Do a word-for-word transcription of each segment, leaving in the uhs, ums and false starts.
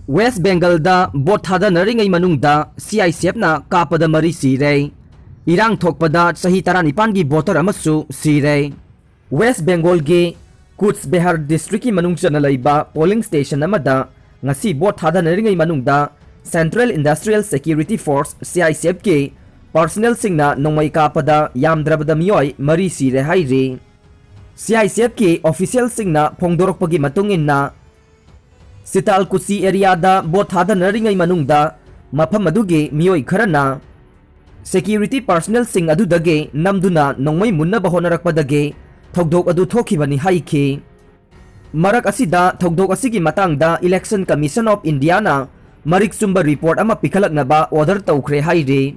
West ꯕꯦꯡꯒꯜꯗ vote ꯊꯥꯗꯅꯔꯤꯉꯩ ꯃꯅꯨꯡꯗ C I C ꯑꯦꯐꯅ ꯀꯥꯞꯄꯗ ꯃꯔꯤ ꯁꯤꯔꯦ꯫ ꯏꯔꯥꯡ ꯊꯣꯛꯄꯗ ꯆꯍꯤ ꯇꯔꯥꯅꯤꯄꯥꯟꯒꯤ ꯚꯣꯇꯔ ꯑꯃꯁꯨ ꯁꯤꯔꯦ꯫ ꯋꯦꯁ ꯕꯦꯡꯒꯣꯜꯒꯤ ꯀꯨꯆ ꯕꯦꯍꯥꯔ ꯗꯤꯁꯇ꯭ꯔꯤꯛꯀꯤ ꯃꯅꯨꯡ ꯆꯟꯅ ꯂꯩꯕ ꯄꯣꯂꯤꯡ ꯁ꯭ꯇꯦꯁꯟ ꯑꯃꯗ ꯉꯁꯤ ꯚꯣꯠ ꯊꯥꯗꯅꯔꯤꯉꯩ ꯃꯅꯨꯡꯗ Central Industrial Security Force, C I C F ꯀꯤ ꯄꯥꯔꯁꯅꯦꯜꯁꯤꯡꯅ ꯅꯣꯡꯃꯩ ꯀꯥꯞꯄꯗ ꯌꯥꯝꯗ꯭ꯔꯕꯗ ꯃꯤꯑꯣꯏ ꯃꯔꯤ ꯁꯤꯔꯦ ꯍꯥꯏꯔꯤ꯫ C I C F ꯀꯤ ꯑꯣꯐꯤꯁꯤꯌꯦꯜꯁꯤꯡꯅ ꯐꯣꯡꯗꯣꯔꯛꯄꯒꯤ ꯃꯇꯨꯡ ꯏꯟꯅ, ꯁꯤꯇꯥꯜꯀꯨꯆꯤ ꯑꯦꯔꯤꯌꯥꯗ ꯚꯣꯠ ꯊꯥꯗꯅꯔꯤꯉꯩ ꯃꯅꯨꯡꯗ ꯃꯐꯝ ꯑꯗꯨꯒꯤ ꯃꯤꯑꯣꯏ ꯈꯔꯅ ꯁꯦꯀ꯭ꯌꯨꯔꯤꯇꯤ ꯄꯥꯔꯁꯅꯦꯜꯁꯤꯡ ꯑꯗꯨꯗꯒꯤ ꯅꯝꯗꯨꯅ ꯅꯣꯡꯃꯩ ꯃꯨꯟꯅꯕ ꯍꯣꯠꯅꯔꯛꯄꯗꯒꯤ ꯊꯧꯗꯣꯛ ꯑꯗꯨ ꯊꯣꯛꯈꯤꯕꯅꯤ ꯍꯥꯏꯈꯤ꯫ ꯃꯔꯛ ꯑꯁꯤꯗ ꯊꯧꯗꯣꯛ ꯑꯁꯤꯒꯤ ꯃꯇꯥꯡꯗ Election Commission of Indiaꯅ ꯃꯔꯤꯛ ꯆꯨꯝꯕ ꯔꯤꯄꯣꯔꯠ ꯑꯃ ꯄꯤꯈꯠꯂꯛꯅꯕ ꯑꯣꯔꯗꯔ ꯇꯧꯈ꯭ꯔꯦ ꯍꯥꯏꯔꯤ꯫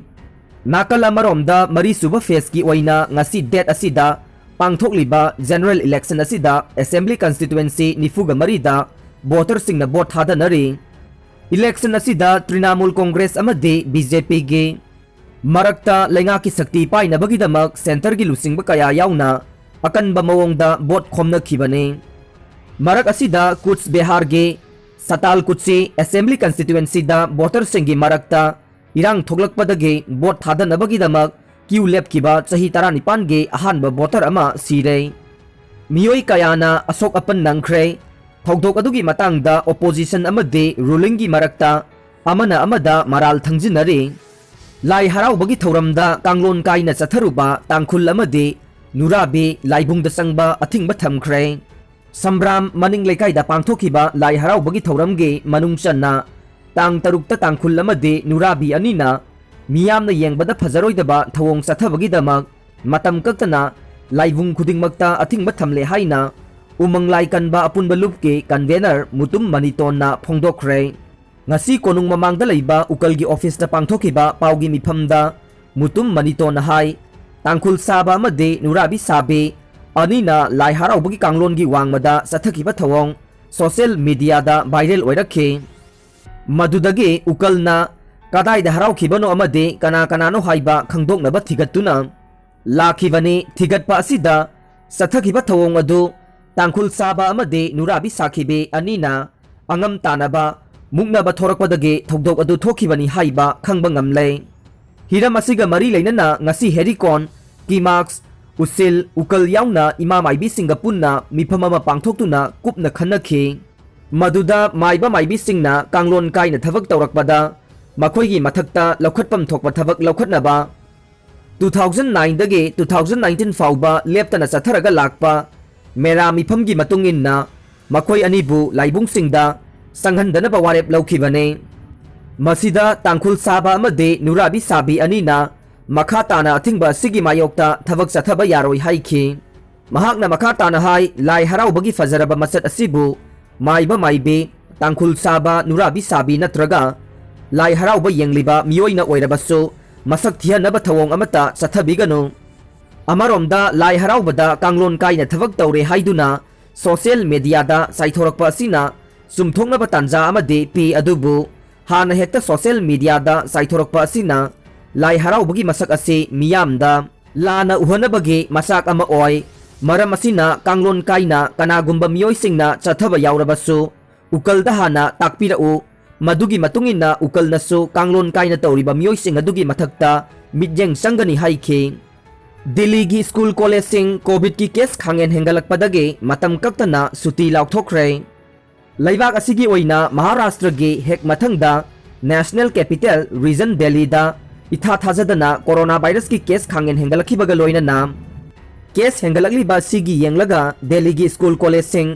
ꯅꯥꯀꯜ ꯑꯃꯔꯣꯝꯗ, ꯃꯔꯤꯁꯨꯕ ꯐꯦꯖꯀꯤ ꯑꯣꯏꯅ ꯉꯁꯤ ꯗꯦꯠ ꯑꯁꯤꯗ ꯄꯥꯡꯊꯣꯛꯂꯤꯕ ꯖꯦꯅꯔꯦꯜ ꯏꯂꯦꯛꯁꯟ ꯑꯁꯤꯗ ꯑꯦꯁꯦꯝꯕ꯭ꯂꯤ ꯀꯟꯁꯇꯤꯇ꯭ꯋꯦꯟꯁꯤ ꯅꯤꯐꯨꯒ ꯃꯔꯤꯗ ꯚꯣꯇꯔꯁꯤꯡꯅ ꯚꯣꯠ ꯊꯥꯗꯅꯔꯤ꯫ ꯏꯂꯦꯛꯁꯟ ꯑꯁꯤꯗ ꯇ꯭ꯔꯤꯅꯥꯃꯨꯜ ꯀꯣꯡꯒ꯭ꯔꯦꯁ ꯑꯃꯗꯤ ꯕꯤ ꯖꯦ ꯄꯤꯒꯤ ꯃꯔꯛꯇ ꯂꯩꯉꯥꯛꯀꯤ ꯁꯛꯇꯤ ꯄꯥꯏꯅꯕꯒꯤꯗꯃꯛ ꯁꯦꯟꯇꯔꯒꯤ ꯂꯨꯆꯤꯡꯕ ꯀꯌꯥ ꯌꯥꯎꯅ ꯑꯀꯟꯕ ꯃꯑꯣꯡꯗ ꯚꯣꯠ ꯈꯣꯝꯅꯈꯤꯕꯅꯤ꯫ ꯃꯔꯛ ꯑꯁꯤꯗ ꯀꯨꯆ ꯕꯦꯍꯥꯔꯒꯤ ꯁꯇꯥꯜꯀꯨꯆꯤ ꯑꯦꯁꯦꯝꯕ꯭ꯂꯤ ꯀꯟꯁꯇꯤꯇ꯭ꯋꯦꯟꯁꯤꯗ ꯚꯣꯇꯔꯁꯤꯡꯒꯤ ꯃꯔꯛꯇ ꯏꯔꯥꯡ ꯊꯣꯛꯂꯛꯄꯗꯒꯤ ꯚꯣꯠ ꯊꯥꯗꯅꯕꯒꯤꯗꯃꯛ ꯀ꯭ꯌꯨ ꯂꯦꯞꯈꯤꯕ ꯆꯍꯤ ꯇꯔꯥꯅꯤꯄꯥꯟꯒꯤ ꯑꯍꯥꯟꯕ ꯚꯣꯇꯔ ꯑꯃ ꯁꯤꯔꯦ꯫ ꯃꯤꯑꯣꯏ ꯀꯌꯥꯅ ꯑꯁꯣꯛ ꯑꯄꯟ ꯅꯪꯈ꯭ꯔꯦ꯫ ꯊꯧꯗꯣꯛ ꯑꯗꯨꯒꯤ ꯃꯇꯥꯡꯗ ꯑꯣꯄꯣꯖꯤꯁꯟ ꯑꯃꯗꯤ ꯔꯨꯂꯤꯡꯒꯤ ꯃꯔꯛꯇ ꯑꯃꯅ ꯑꯃꯗ ꯃꯔꯥꯜ ꯊꯪꯖꯤꯟꯅꯔꯤ꯫ ꯂꯥꯏ ꯍꯔꯥꯎꯕꯒꯤ ꯊꯧꯔꯝꯗ ꯀꯥꯡꯂꯣꯟ ꯀꯥꯏꯅ ꯆꯠꯊꯔꯨꯕ ꯇꯥꯡꯈꯨꯜ ꯑꯃꯗꯤ ꯅꯨꯔꯥꯕꯤ ꯂꯥꯏꯕꯨꯡꯗ ꯆꯪꯕ ꯑꯊꯤꯡꯕ ꯊꯝꯈ꯭ꯔꯦ꯫ ꯁꯝꯕ꯭ꯔꯥꯝ ꯃꯅꯤꯡ ꯂꯩꯀꯥꯏꯗ ꯄꯥꯡꯊꯣꯛꯈꯤꯕ ꯂꯥꯏ ꯍꯔꯥꯎꯕꯒꯤ ꯊꯧꯔꯝꯒꯤ ꯃꯅꯨꯡ ꯆꯟꯅ ꯇꯥꯡ ꯇꯔꯨꯛꯇ ꯇꯥꯡꯈꯨꯜ ꯑꯃꯗꯤ ꯅꯨꯔꯥꯕꯤ ꯑꯅꯤꯅ ꯃꯤꯌꯥꯝꯅ ꯌꯦꯡꯕꯗ ꯐꯖꯔꯣꯏꯗꯕ ꯊꯧꯑꯣꯡ ꯆꯠꯊꯕꯒꯤꯗꯃꯛ ꯃꯇꯝ ꯀꯛꯇꯅ ꯂꯥꯏꯕꯨꯡ ꯈꯨꯗꯤꯡꯃꯛꯇ ꯑꯊꯤꯡꯕ ꯊꯝꯂꯦ ꯍꯥꯏꯅ ꯎꯃꯪ ꯂꯥꯏ ꯀꯟꯕ ꯑꯄꯨꯟꯕ ꯂꯨꯞꯀꯤ ꯀꯟꯚꯦꯅꯔ ꯃꯨꯇꯨꯝ ꯃꯅꯤꯇꯣꯟꯅ ꯐꯣꯡꯗꯣꯛꯈ꯭ꯔꯦ꯫ ꯉꯁꯤ ꯀꯣꯅꯨꯡ ꯃꯃꯥꯡꯗ ꯂꯩꯕ ꯎꯀꯜꯒꯤ ꯑꯣꯐꯤꯁꯇ ꯄꯥꯡꯊꯣꯛꯈꯤꯕ ꯄꯥꯎꯒꯤ ꯃꯤꯐꯝꯗ ꯃꯨꯇꯨꯝ ꯃꯅꯤꯇꯣꯟꯅ ꯍꯥꯏ, ꯇꯥꯡꯈꯨꯜ ꯁꯥꯕ ꯑꯃꯗꯤ ꯅꯨꯔꯥꯕꯤ ꯁꯥꯕꯤ ꯑꯅꯤꯅ ꯂꯥꯏ ꯍꯔꯥꯎꯕꯒꯤ ꯀꯥꯡꯂꯣꯟꯒꯤ ꯋꯥꯡꯃꯗ ꯆꯠꯊꯈꯤꯕ ꯊꯧꯑꯣꯡ ꯁꯣꯁꯤꯌꯦꯜ ꯃꯤꯗꯤꯌꯥꯗ ꯚꯥꯏꯔꯦꯜ ꯑꯣꯏꯔꯛꯈꯤ꯫ ꯃꯗꯨꯗꯒꯤ ꯎꯀꯜꯅ ꯀꯗꯥꯏꯗ ꯍꯔꯥꯎꯈꯤꯕꯅꯣ ꯑꯃꯗꯤ ꯀꯅꯥ ꯀꯅꯥꯅꯣ ꯍꯥꯏꯕ ꯈꯪꯗꯣꯛꯅꯕ ꯊꯤꯒꯠꯇꯨꯅ ꯂꯥꯛꯈꯤꯕꯅꯤ꯫ ꯊꯤꯒꯠꯄ ꯑꯁꯤꯗ ꯆꯠꯊꯈꯤꯕ ꯊꯧꯑꯣꯡ ꯑꯗꯨ ꯇꯥꯡꯈꯨꯜ ꯁꯥꯕ ꯑꯃꯗꯤ ꯅꯨꯔꯥꯕꯤ ꯁꯥꯈꯤꯕꯤ ꯑꯅꯤꯅ ꯑꯉꯝ ꯇꯥꯅꯕ ꯃꯨꯛꯅꯕ ꯊꯣꯔꯛꯄꯗꯒꯤ ꯊꯧꯗꯣꯛ ꯑꯗꯨ ꯊꯣꯛꯈꯤꯕꯅꯤ ꯍꯥꯏꯕ ꯈꯪꯕ ꯉꯝꯂꯦ꯫ ꯍꯤꯔꯝ ꯑꯁꯤꯒ ꯃꯔꯤ ꯂꯩꯅꯅ ꯉꯁꯤ ꯍꯦꯔꯤꯀꯣꯟ, ꯀꯤꯃꯥꯛꯁ, ꯎꯁꯤꯜ, ꯎꯀꯜ ꯌꯥꯎꯅ ꯏꯃꯥ ꯃꯥꯏꯕꯤꯁꯤꯡꯒ ꯄꯨꯟꯅ ꯃꯤꯐꯝ ꯑꯃ ꯄꯥꯡꯊꯣꯛꯇꯨꯅ ꯀꯨꯞꯅ ꯈꯟꯅꯈꯤ꯫ ꯃꯗꯨꯗ ꯃꯥꯏꯕ ꯃꯥꯏꯕꯤꯁꯤꯡꯅ ꯀꯥꯡꯂꯣꯟ ꯀꯥꯏꯅ ꯊꯕꯛ ꯇꯧꯔꯛꯄꯗ ꯃꯈꯣꯏꯒꯤ ꯃꯊꯛꯇ ꯂꯧꯈꯠꯐꯝ ꯊꯣꯛꯄ ꯊꯕꯛ ꯂꯧꯈꯠꯅꯕ, two thousand nine ꯗꯒꯤ two thousand nineteen ꯐꯥꯎꯕ ꯂꯦꯞꯇꯅ ꯆꯠꯊꯔꯒ ꯂꯥꯛꯄ ꯃꯦꯔꯥ ꯃꯤꯐꯝꯒꯤ ꯃꯇꯨꯡ ꯏꯟꯅ ꯃꯈꯣꯏ ꯑꯅꯤꯕꯨ ꯂꯥꯏꯕꯨꯡꯁꯤꯡꯗ ꯆꯪꯍꯟꯗꯅꯕ ꯋꯥꯔꯦꯞ ꯂꯧꯈꯤꯕꯅꯤ꯫ ꯃꯁꯤꯗ ꯇꯥꯡꯈꯨꯜ ꯁꯥꯕ ꯑꯃꯗꯤ ꯅꯨꯔꯥꯕꯤ ꯁꯥꯕꯤ ꯑꯅꯤꯅ ꯃꯈꯥ ꯇꯥꯅ ꯑꯊꯤꯡꯕ ꯑꯁꯤꯒꯤ ꯃꯥꯌꯣꯛꯇ ꯊꯕꯛ ꯆꯠꯊꯕ ꯌꯥꯔꯣꯏ ꯍꯥꯏꯈꯤ꯫ ꯃꯍꯥꯛꯅ ꯃꯈꯥ ꯇꯥꯅ ꯍꯥꯏ, ꯂꯥꯏ ꯍꯔꯥꯎꯕꯒꯤ ꯐꯖꯔꯕ ꯃꯁꯛ ꯑꯁꯤꯕꯨ ꯃꯥꯏꯕ ꯃꯥꯏꯕꯤ, ꯇꯥꯡꯈꯨꯜ ꯁꯥꯕ, ꯅꯨꯔꯥꯕꯤ ꯁꯥꯕꯤ ꯅꯠꯇ꯭ꯔꯒ ꯂꯥꯏ ꯍꯔꯥꯎꯕ ꯌꯦꯡꯂꯤꯕ ꯃꯤꯑꯣꯏꯅ ꯑꯣꯏꯔꯕꯁꯨ ꯃꯁꯛ ꯊꯤꯍꯟꯅꯕ ꯊꯧꯑꯣꯡ ꯑꯃꯠꯇ ꯆꯠꯊꯕꯤꯒꯅꯨ꯫ ꯑꯃꯔꯣꯝꯗ ꯂꯥꯏ ꯍꯔꯥꯎꯕꯗ ꯀꯥꯡꯂꯣꯟ ꯀꯥꯏꯅ ꯊꯕꯛ ꯇꯧꯔꯦ ꯍꯥꯏꯗꯨꯅ ꯁꯣꯁꯤꯌꯦꯜ ꯃꯦꯗꯤꯌꯥꯗ ꯆꯥꯏꯊꯣꯔꯛꯄ ꯑꯁꯤꯅ ꯆꯨꯝꯊꯣꯛꯅꯕ ꯇꯥꯟꯖꯥ ꯑꯃꯗꯤ ꯄꯤ, ꯑꯗꯨꯕꯨ ꯍꯥꯟꯅ ꯍꯦꯛꯇ ꯁꯣꯁꯤꯌꯦꯜ ꯃꯦꯗꯤꯌꯥꯗ ꯆꯥꯏꯊꯣꯔꯛꯄ ꯑꯁꯤꯅ ꯂꯥꯏ ꯍꯔꯥꯎꯕꯒꯤ ꯃꯁꯛ ꯑꯁꯤ ꯃꯤꯌꯥꯝꯗ ꯂꯥꯟꯅ ꯎꯍꯟꯅꯕꯒꯤ ꯃꯆꯥꯛ ꯑꯃ ꯑꯣꯏ꯫ ꯃꯔꯝ ꯑꯁꯤꯅ ꯀꯥꯡꯂꯣꯟ ꯀꯥꯏꯅ ꯀꯅꯥꯒꯨꯝꯕ ꯃꯤꯑꯣꯏꯁꯤꯡꯅ ꯆꯠꯊꯕ ꯌꯥꯎꯔꯕꯁꯨ ꯎꯀꯜꯗ ꯍꯥꯟꯅ ꯇꯥꯛꯄꯤꯔꯛꯎ꯫ ꯃꯗꯨꯒꯤ ꯃꯇꯨꯡ ꯏꯟꯅ ꯎꯀꯜꯅꯁꯨ ꯀꯥꯡꯂꯣꯟ ꯀꯥꯏꯅ ꯇꯧꯔꯤꯕ ꯃꯤꯑꯣꯏꯁꯤꯡ ꯑꯗꯨꯒꯤ ꯃꯊꯛꯇ ꯃꯤꯠꯌꯦꯡ ꯆꯪꯒꯅꯤ ꯍꯥꯏꯈꯤ꯫ ꯗꯤꯜꯂꯤꯒꯤ ꯁ꯭ꯀꯨꯜ ꯀꯣꯂꯦꯖꯁꯤꯡ ꯀꯣꯚꯤꯗꯀꯤ ꯀꯦꯁ ꯈꯥꯡꯍꯦꯟ ꯍꯦꯟꯒꯠꯂꯛꯄꯗꯒꯤ ꯃꯇꯝ ꯀꯛꯇꯅ ꯁꯨꯇꯤ ꯂꯥꯎꯊꯣꯛꯈ꯭ꯔꯦ꯫ ꯂꯩꯕꯥꯛ ꯑꯁꯤꯒꯤ ꯑꯣꯏꯅ ꯃꯍꯥꯔꯥꯁꯇ꯭ꯔꯒꯤ ꯍꯦꯛ ꯃꯊꯪꯗ ꯅꯦꯁꯅꯦꯜ ꯀꯦꯄꯤꯇꯦꯜ ꯔꯤꯖꯟ ꯗꯦꯜꯂꯤꯗ ꯏꯊꯥ ꯊꯥꯖꯗꯅ ꯀꯣꯔꯣꯅꯥ ꯚꯥꯏꯔꯁꯀꯤ ꯀꯦꯁ ꯈꯥꯡꯍꯦꯟ ꯍꯦꯟꯒꯠꯂꯛꯈꯤꯕꯒ ꯂꯣꯏꯅꯅ ꯀꯦꯁ ꯍꯦꯟꯒꯠꯂꯛꯂꯤꯕ ꯑꯁꯤꯒꯤ ꯌꯦꯡꯂꯒ ꯗꯦꯜꯂꯤꯒꯤ ꯁ꯭ꯀꯨꯜ ꯀꯣꯂꯦꯖꯁꯤꯡ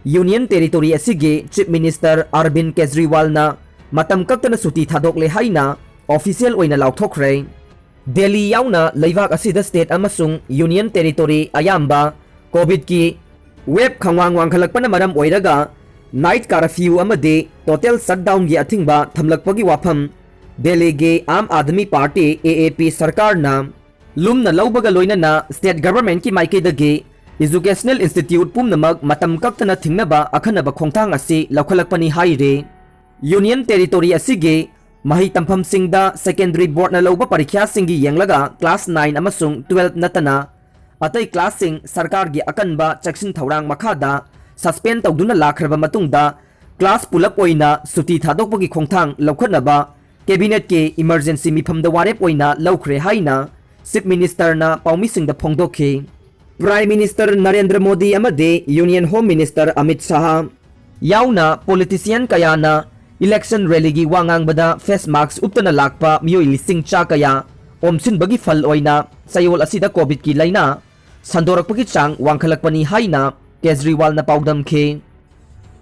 ꯌꯨꯅꯤꯌꯟ ꯇꯦꯔꯤꯇꯣꯔꯤ ꯑꯁꯤꯒꯤ ꯆꯤꯐ ꯃꯤꯅꯤꯁꯇꯔ ꯑꯔꯕꯤꯟ ꯀꯦꯖ꯭ꯔꯤꯋꯥꯜꯅ ꯃꯇꯝ ꯀꯛꯇꯅ ꯁꯨꯇꯤ ꯊꯥꯗꯣꯛꯂꯦ ꯍꯥꯏꯅ ꯑꯣꯐꯤꯁꯤꯌꯦꯜ ꯑꯣꯏꯅ ꯂꯥꯎꯊꯣꯛꯈ꯭ꯔꯦ꯫ ꯗꯦꯜꯂꯤ ꯌꯥꯎꯅ ꯂꯩꯕꯥꯛ ꯑꯁꯤꯗ ꯁ꯭ꯇꯦꯠ ꯑꯃꯁꯨꯡ ꯌꯨꯅꯤꯌꯟ ꯇꯦꯔꯤꯇꯣꯔꯤ ꯑꯌꯥꯝꯕ ꯀꯣꯚꯤꯗꯀꯤ ꯋꯦꯕ ꯈꯪꯋꯥꯡ ꯋꯥꯡꯈꯠꯂꯛꯄꯅ ꯃꯔꯝ ꯑꯣꯏꯔꯒ ꯅꯥꯏꯠ ꯀꯥꯔꯐ꯭ꯌꯨ ꯑꯃꯗꯤ ꯇꯣꯇꯦꯜ ꯁꯠꯗꯥꯎꯟꯒꯤ ꯑꯊꯤꯡꯕ ꯊꯝꯂꯛꯄꯒꯤ ꯋꯥꯐꯝ ꯗꯦꯜꯂꯤꯒꯤ ꯑꯥꯝ ꯑꯥꯗꯃꯤ ꯄꯥꯔꯇꯤ, ꯑꯦ ꯑꯦ ꯄꯤ, ꯁꯔꯀꯥꯔꯅ ꯂꯨꯝꯅ ꯂꯧꯕꯒ ꯂꯣꯏꯅꯅ ꯁ꯭ꯇꯦꯠ ꯒꯚꯔꯟꯃꯦꯟꯠꯀꯤ ꯃꯥꯏꯀꯩꯗꯒꯤ ꯏꯖꯨꯀꯦꯁꯅꯦꯜ ꯏꯟꯁꯇꯤꯇ꯭ꯌꯨꯠ ꯄꯨꯝꯅꯃꯛ ꯃꯇꯝ ꯀꯛꯇꯅ ꯊꯤꯡꯅꯕ ꯑꯈꯟꯅꯕ ꯈꯣꯡꯊꯥꯡ ꯑꯁꯤ ꯂꯧꯈꯠꯂꯛꯄꯅꯤ ꯍꯥꯏꯔꯤ꯫ ꯌꯨꯅꯤꯌꯟ ꯇꯦꯔꯤꯇꯣꯔꯤ ꯑꯁꯤꯒꯤ ꯃꯍꯩ ꯇꯝꯐꯝꯁꯤꯡꯗ ꯁꯦꯀꯦꯟꯗꯔꯤ ꯕꯣꯔꯗꯅ ꯂꯧꯕ ꯄꯔꯤꯈ꯭ꯌꯥꯁꯤꯡꯒꯤ ꯌꯦꯡꯂꯒ ꯀ꯭ꯂꯥꯁ ꯅꯥꯏꯟ ꯑꯃꯁꯨꯡ ꯇꯨꯋꯦꯜꯕ ꯅꯠꯇꯅ ꯑꯇꯩ ꯀ꯭ꯂꯥꯁꯁꯤꯡ ꯁꯔꯀꯥꯔꯒꯤ ꯑꯀꯟꯕ ꯆꯦꯛꯁꯤꯟ ꯊꯧꯔꯥꯡ ꯃꯈꯥꯗ ꯁꯁꯄꯦꯟ ꯇꯧꯗꯨꯅ ꯂꯥꯛꯈ꯭ꯔꯕ ꯃꯇꯨꯡꯗ class ꯄꯨꯂꯞ ꯑꯣꯏꯅ ꯁꯨꯇꯤ ꯊꯥꯗꯣꯛꯄꯒꯤ ꯈꯣꯡꯊꯥꯡ ꯂꯧꯈꯠꯅꯕ cabinetꯀꯤ emergency ꯃꯤꯐꯝꯗ ꯋꯥꯔꯦꯞ ꯑꯣꯏꯅ ꯂꯧꯈ꯭ꯔꯦ ꯍꯥꯏꯅ Chief Ministerꯅ ꯄꯥꯎꯃꯤꯁꯤꯡꯗ ꯐꯣꯡꯗꯣꯛꯈꯤ꯫ Prime Minister ꯅꯔꯦꯟꯗ꯭ꯔ ꯃꯣꯗꯤ ꯑꯃꯗꯤ Union Home Minister Amit Shah ꯌꯥꯎꯅ politician ꯀꯌꯥꯅ election rallyꯒꯤ ꯋꯥ ꯉꯥꯡꯕꯗ face mask ꯎꯞꯇꯅ ꯂꯥꯛꯄ ꯃꯤꯑꯣꯏ ꯂꯤꯁꯤꯡ ꯆꯥ ꯀꯌꯥ ꯑꯣꯝꯁꯤꯟꯕꯒꯤ ꯐꯜ ꯑꯣꯏꯅ ꯆꯌꯣꯜ ꯑꯁꯤꯗ COVIDꯀꯤ ꯂꯥꯏꯅꯥ ꯁꯟꯗꯣꯔꯛꯄꯒꯤ ꯆꯥꯡ ꯋꯥꯡꯈꯠꯂꯛꯄꯅꯤ ꯍꯥꯏꯅ ꯀꯦꯖꯔꯤꯋꯥꯜꯅ ꯄꯥꯎꯗꯝꯈꯤ꯫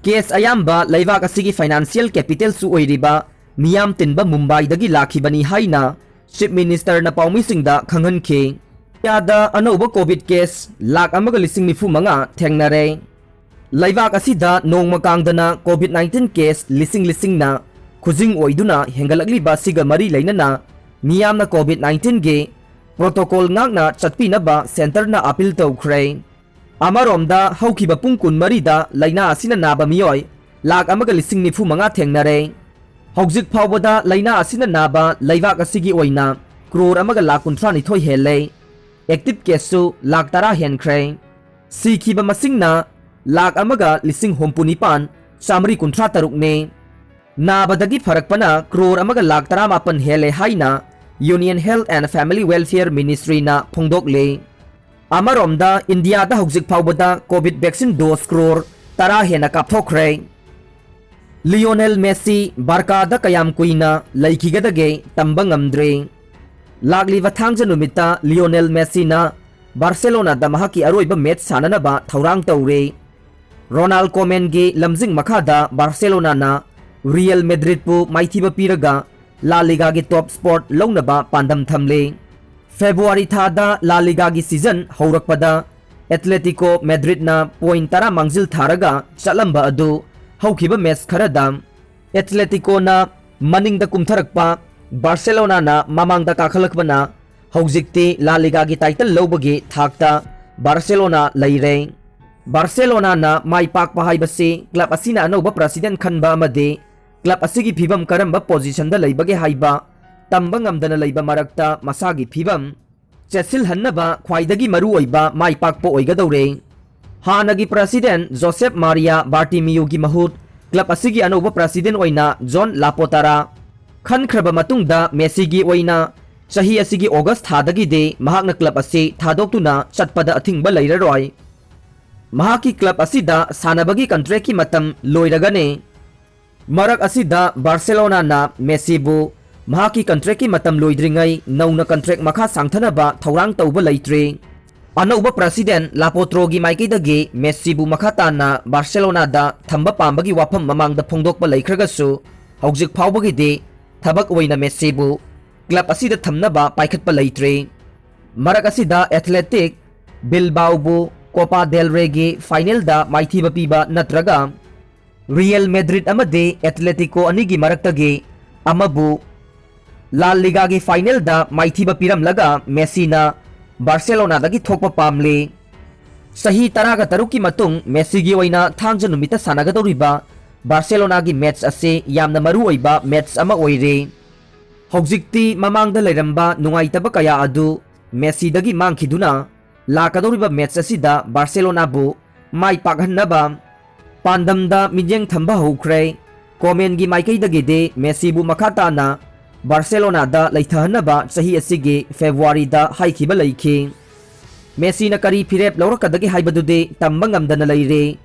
Case ꯑꯌꯥꯝꯕ ꯂꯩꯕꯥꯛ ꯑꯁꯤꯒꯤ financial capitalꯁꯨ ꯑꯣꯏꯔꯤꯕ ꯃꯤꯌꯥꯝ ꯇꯤꯟꯕ ꯃꯨꯝꯕꯥꯏꯗꯒꯤ ꯂꯥꯛꯈꯤꯕꯅꯤ ꯍꯥꯏꯅ Chief Ministerꯅ ꯄꯥꯎꯃꯤꯁꯤꯡꯗ ꯈꯪꯍꯟꯈꯤ꯫ ꯏꯟꯗꯤꯌꯥꯗ ꯑꯅꯧꯕ COVID case ꯂꯥꯈ ꯑꯃꯒ ꯂꯤꯁꯤꯡ ꯅꯤꯐꯨ ꯃꯉꯥ ꯊꯦꯡꯅꯔꯦ꯫ ꯂꯩꯕꯥꯛ ꯑꯁꯤꯗ ꯅꯣꯡꯃ ꯀꯥꯡꯗꯅ COVID nineteen case ꯂꯤꯁꯤꯡ ꯂꯤꯁꯤꯡꯅ ꯈꯨꯖꯤꯡ ꯑꯣꯏꯗꯨꯅ ꯍꯦꯟꯒꯠꯂꯛꯂꯤꯕ ꯑꯁꯤꯒ ꯃꯔꯤ ꯂꯩꯅꯅ ꯃꯤꯌꯥꯝꯅ COVID nineteenꯒꯤ protocol ꯉꯥꯛꯅ ꯆꯠꯄꯤꯅꯕ centreꯅ appeal ꯇꯧꯈ꯭ꯔꯦ꯫ ꯑꯃꯔꯣꯝꯗ, ꯍꯧꯈꯤꯕ ꯄꯨꯡ ꯀꯨꯟꯃꯔꯤꯗ ꯂꯥꯏꯅꯥ ꯑꯁꯤꯅ ꯅꯥꯕ ꯃꯤꯑꯣꯏ ꯂꯥꯈ ꯑꯃꯒ ꯂꯤꯁꯤꯡ ꯅꯤꯐꯨ ꯃꯉꯥ ꯊꯦꯡꯅꯔꯦ꯫ ꯍꯧꯖꯤꯛ ꯐꯥꯎꯕꯗ ꯂꯥꯏꯅꯥ ꯑꯁꯤꯅ ꯅꯥꯕ ꯂꯩꯕꯥꯛ ꯑꯁꯤꯒꯤ ꯑꯣꯏꯅ ꯀ꯭ꯔꯣꯔ ꯑꯃꯒ ꯂꯥꯈ ꯀꯨꯟꯊ꯭ꯔꯥ ꯅꯤꯊꯣꯏ ꯍꯦꯜꯂꯦ꯫ Active caseꯁꯨ ꯂꯥꯈ ꯇꯔꯥ ꯍꯦꯟꯈ꯭ꯔꯦ꯫ ꯁꯤꯈꯤꯕ ꯃꯁꯤꯡꯅ ꯂꯥꯈ ꯑꯃꯒ ꯂꯤꯁꯤꯡ ꯍꯨꯝꯐꯨ ꯅꯤꯄꯥꯟ ꯆꯥꯃꯔꯤ ꯀꯨꯟꯊ꯭ꯔꯥ ꯇꯔꯨꯛꯅꯦ꯫ ꯅꯥꯕꯗꯒꯤ ꯐꯔꯛꯄꯅ ꯀ꯭ꯔꯣꯔ ꯑꯃꯒ ꯂꯥꯈ ꯇꯔꯥꯃꯥꯄꯟ ꯍꯦꯜꯂꯦ ꯍꯥꯏꯅ Union Health and Family Welfare Ministryꯅ ꯐꯣꯡꯗꯣꯛꯂꯤ꯫ ꯑꯃꯔꯣꯝꯗ, ꯏꯟꯗꯤꯌꯥꯗ ꯍꯧꯖꯤꯛ ꯐꯥꯎꯕꯗ COVID vaccine dose ꯀ꯭ꯔꯣꯔ ꯇꯔꯥ ꯍꯦꯟꯅ ꯀꯥꯞꯊꯣꯛꯈ꯭ꯔꯦ꯫ ꯂꯤꯑꯣꯅꯦꯜ ꯃꯦꯁꯤ ꯕꯥꯔꯀꯥꯗ ꯀꯌꯥꯝ ꯀꯨꯏꯅ ꯂꯩꯈꯤꯒꯗꯒꯦ ꯇꯝꯕ ꯉꯝꯗ꯭ꯔꯤ꯫ ꯂꯥꯛꯂꯤꯕ ꯊꯥꯡꯖ ꯅꯨꯃꯤꯠꯇ ꯂꯤꯑꯣꯅꯦꯜ ꯃꯦꯁꯤꯅ ꯕꯥꯔꯁꯦꯂꯣꯅꯥꯗ ꯃꯍꯥꯛꯀꯤ ꯑꯔꯣꯏꯕ ꯃꯦꯆ ꯁꯥꯟꯅꯅꯕ ꯊꯧꯔꯥꯡ ꯇꯧꯔꯤ꯫ ꯔꯣꯅꯥꯜ ꯀꯣꯃꯦꯟꯒꯤ ꯂꯝꯖꯤꯡ ꯃꯈꯥꯗ ꯕꯥꯔꯁꯦꯂꯣꯅꯥꯅ ꯔꯤꯌꯦꯜ ꯃꯦꯗ꯭ꯔꯤꯗꯄꯨ ꯃꯥꯏꯊꯤꯕ ꯄꯤꯔꯒ ꯂꯥ ꯂꯤꯒꯥꯒꯤ top spot ꯂꯧꯅꯕ ꯄꯥꯟꯗꯝ ꯊꯝꯂꯤ꯫ ꯐꯦꯕ꯭ꯔꯨꯋꯥꯔꯤ ꯊꯥꯗ ꯂꯥ ꯂꯤꯒꯥꯒꯤ season ꯍꯧꯔꯛꯄꯗ ꯑꯦꯊꯂꯦꯇꯤꯀꯣ ꯃꯦꯗ꯭ꯔꯤꯗꯅ point ꯇꯔꯥ ꯃꯥꯡꯖꯤꯜ ꯊꯥꯔꯒ ꯆꯠꯂꯝꯕ ꯑꯗꯨ ꯍꯧꯈꯤꯕ ꯃꯦꯆ ꯈꯔꯗ ꯑꯦꯊꯂꯦꯇꯤꯀꯣꯅ ꯃꯅꯤꯡꯗ ꯀꯨꯝꯊꯔꯛꯄ, ꯕꯥꯔꯁꯦꯂꯣꯅꯥꯅ ꯃꯃꯥꯡꯗ ꯀꯥꯈꯠꯂꯛꯄꯅ ꯍꯧꯖꯤꯛꯇꯤ ꯂꯥ ꯂꯤꯒꯥꯒꯤ title ꯂꯧꯕꯒꯤ ꯊꯥꯛꯇ ꯕꯥꯔꯁꯦꯂꯣꯅꯥ ꯂꯩꯔꯦ꯫ ꯕꯥꯔꯁꯦꯂꯣꯅꯥꯅ ꯃꯥꯏ ꯄꯥꯛꯄ ꯍꯥꯏꯕꯁꯤ club ꯑꯁꯤꯅ ꯑꯅꯧꯕ president ꯈꯟꯕ ꯑꯃꯗꯤ club ꯑꯁꯤꯒꯤ ꯐꯤꯕꯝ ꯀꯔꯝꯕ positionꯗ ꯂꯩꯕꯒꯦ ꯍꯥꯏꯕ ꯇꯝꯕ ꯉꯝꯗꯅ ꯂꯩꯕ ꯃꯔꯛꯇ ꯃꯁꯥꯒꯤ ꯐꯤꯕꯝ ꯆꯦꯠꯁꯤꯜꯍꯟꯅꯕ ꯈ꯭ꯋꯥꯏꯗꯒꯤ ꯃꯔꯨꯑꯣꯏꯕ ꯃꯥꯏ ꯄꯥꯛꯄ ꯑꯣꯏꯒꯗꯧꯔꯦ꯫ ꯍꯥꯟꯅꯒꯤ president ꯖꯣꯁꯦꯐ ꯃꯥꯔꯤꯌꯥ ꯕꯥꯔꯇꯤꯃꯤꯌꯨꯒꯤ ꯃꯍꯨꯠ club ꯑꯁꯤꯒꯤ ꯑꯅꯧꯕ president ꯑꯣꯏꯅ ꯖꯣꯟ ꯂꯥꯄꯣꯇꯥꯔꯥ ꯈꯟꯈ꯭ꯔꯕ ꯃꯇꯨꯡꯗ, ꯃꯦꯁꯤꯒꯤ ꯑꯣꯏꯅ ꯆꯍꯤ ꯑꯁꯤꯒꯤ ꯑꯣꯒꯁ ꯊꯥꯗꯒꯤꯗꯤ ꯃꯍꯥꯛꯅ club ꯑꯁꯤ ꯊꯥꯗꯣꯛꯇꯨꯅ ꯆꯠꯄꯗ ꯑꯊꯤꯡꯕ ꯂꯩꯔꯔꯣꯏ꯫ ꯃꯍꯥꯛꯀꯤ club ꯑꯁꯤꯗ ꯁꯥꯟꯅꯕꯒꯤ contractꯀꯤ ꯃꯇꯝ ꯂꯣꯏꯔꯒꯅꯤ꯫ ꯃꯔꯛ ꯑꯁꯤꯗ ꯕꯥꯔꯁꯦꯂꯣꯅꯥꯅ ꯃꯦꯁꯤꯕꯨ ꯃꯍꯥꯛꯀꯤ contractꯀꯤ ꯃꯇꯝ ꯂꯣꯏꯗ꯭ꯔꯤꯉꯩ ꯅꯧꯅ contract ꯃꯈꯥ ꯁꯥꯡꯊꯅꯕ ꯊꯧꯔꯥꯡ ꯇꯧꯕ ꯂꯩꯇ꯭ꯔꯤ꯫ ꯑꯅꯧꯕ president ꯂꯥꯄꯣꯇ꯭ꯔꯣꯒꯤ ꯃꯥꯏꯀꯩꯗꯒꯤ ꯃꯦꯁꯤꯕꯨ ꯃꯈꯥ ꯇꯥꯅ ꯕꯥꯔꯁꯦꯂꯣꯅꯥꯗ ꯊꯝꯕ ꯄꯥꯝꯕꯒꯤ ꯋꯥꯐꯝ ꯃꯃꯥꯡꯗ ꯐꯣꯡꯗꯣꯛꯄ ꯂꯩꯈ꯭ꯔꯒꯁꯨ, ꯍꯧꯖꯤꯛ ꯐꯥꯎꯕꯒꯤꯗꯤ ꯊꯕꯛ ꯑꯣꯏꯅ ꯃꯦꯁꯤꯕꯨ club ꯑꯁꯤꯗ ꯊꯝꯅꯕ ꯄꯥꯏꯈꯠꯄ ꯂꯩꯇ꯭ꯔꯤ꯫ ꯃꯔꯛ ꯑꯁꯤꯗ Athletic Bilbaoꯕꯨ Copa del Reyꯒꯤ finalꯗ ꯃꯥꯏꯊꯤꯕ ꯄꯤꯕ ꯅꯠꯇ꯭ꯔꯒ Real Madrid ꯑꯃꯗꯤ Atletico ꯑꯅꯤꯒꯤ ꯃꯔꯛꯇꯒꯤ ꯑꯃꯕꯨ La Ligaꯒꯤ finalꯗ ꯃꯥꯏꯊꯤꯕ ꯄꯤꯔꯝꯂꯒ ꯃꯦꯁꯤꯅ ꯕꯥꯔꯁꯦꯂꯣꯅꯥꯗꯒꯤ ꯊꯣꯛꯄ ꯄꯥꯝꯂꯤ꯫ ꯆꯍꯤ ꯇꯔꯥꯒ ꯇꯔꯨꯛꯀꯤ ꯃꯇꯨꯡ ꯃꯦꯁꯤꯒꯤ ꯑꯣꯏꯅ ꯊꯥꯡꯖ ꯅꯨꯃꯤꯠꯇ ꯁꯥꯟꯅꯒꯗꯧꯔꯤꯕ ꯕꯥꯔꯁꯦꯂꯣꯅꯥꯒꯤ match ꯑꯁꯤ ꯌꯥꯝꯅ ꯃꯔꯨ ꯑꯣꯏꯕ match ꯑꯃ ꯑꯣꯏꯔꯦ꯫ ꯍꯧꯖꯤꯛꯇꯤ ꯃꯃꯥꯡꯗ ꯂꯩꯔꯝꯕ ꯅꯨꯡꯉꯥꯏꯇꯕ ꯀꯌꯥ ꯑꯗꯨ ꯃꯦꯁꯤꯗꯒꯤ ꯃꯥꯡꯈꯤꯗꯨꯅ, ꯂꯥꯛꯀꯗꯧꯔꯤꯕ match ꯑꯁꯤꯗ ꯕꯥꯔꯁꯦꯂꯣꯅꯥꯕꯨ ꯃꯥꯏ ꯄꯥꯛꯍꯟꯅꯕ ꯄꯥꯟꯗꯝꯗ ꯃꯤꯠꯌꯦꯡ ꯊꯝꯕ ꯍꯧꯈ꯭ꯔꯦ꯫ ꯀꯣꯃꯦꯟꯒꯤ ꯃꯥꯏꯀꯩꯗꯒꯤꯗꯤ ꯃꯦꯁꯤꯕꯨ ꯃꯈꯥ ꯇꯥꯅ ꯕꯥꯔꯁꯦꯂꯣꯅꯥꯗ ꯂꯩꯊꯍꯟꯅꯕ ꯆꯍꯤ ꯑꯁꯤꯒꯤ ꯐꯦꯕ꯭ꯔꯨꯋꯥꯔꯤꯗ ꯍꯥꯏꯈꯤꯕ ꯂꯩꯈꯤ꯫ ꯃꯦꯁꯤꯅ ꯀꯔꯤ ꯐꯤꯔꯦꯞ ꯂꯧꯔꯛꯀꯗꯒꯦ ꯍꯥꯏꯕꯗꯨꯗꯤ ꯇꯝꯕ ꯉꯝꯗꯅ ꯂꯩꯔꯦ꯫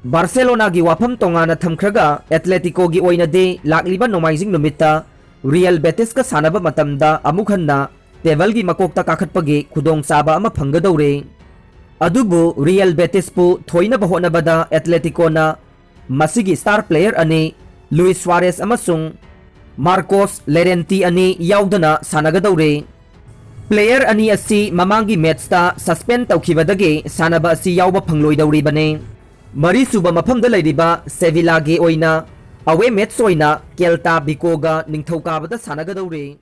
ꯕꯥꯔꯁꯦꯂꯣꯅꯥꯒꯤ ꯋꯥꯐꯝ ꯇꯣꯉꯥꯟꯅ ꯊꯝꯈ꯭ꯔꯒ, Atleticoꯒꯤ ꯑꯣꯏꯅꯗꯤ ꯂꯥꯛꯂꯤꯕ ꯅꯣꯡꯃꯥꯏꯖꯤꯡ ꯅꯨꯃꯤꯠꯇ Real Betisꯀ ꯁꯥꯟꯅꯕ ꯃꯇꯝꯗ ꯑꯃꯨꯛ ꯍꯟꯅ tableꯒꯤ ꯃꯀꯣꯛꯇ ꯀꯥꯈꯠꯄꯒꯤ ꯈꯨꯗꯣꯡꯆꯥꯕ ꯑꯃ ꯐꯪꯒꯗꯧꯔꯦ꯫ ꯑꯗꯨꯕꯨ Real Betisꯄꯨ ꯊꯣꯏꯅꯕ ꯍꯣꯠꯅꯕꯗ Atleticoꯅ ꯃꯁꯤꯒꯤ star player ꯑꯅꯤ, Luis Suarez ꯑꯃꯁꯨꯡ Marcos Llorente ꯑꯅꯤ ꯌꯥꯎꯗꯅ ꯁꯥꯟꯅꯒꯗꯧꯔꯦ꯫ Player ꯑꯅꯤ ꯑꯁꯤ ꯃꯃꯥꯡꯒꯤ matchꯇ suspend ꯇꯧꯈꯤꯕꯗꯒꯤ ꯁꯥꯟꯅꯕ ꯑꯁꯤ ꯌꯥꯎꯕ ꯐꯪꯂꯣꯏꯗꯧꯔꯤꯕꯅꯤ꯫ ꯃꯔꯤꯁꯨꯕ ꯃꯐꯝꯗ ꯂꯩꯔꯤꯕ Sevillꯒꯤ ꯑꯣꯏꯅ away match ꯑꯣꯏꯅ Celta Vigoꯒ ꯅꯤꯡꯊꯧꯀꯥꯕꯗ ꯁꯥꯟꯅꯒꯗꯧꯔꯤ꯫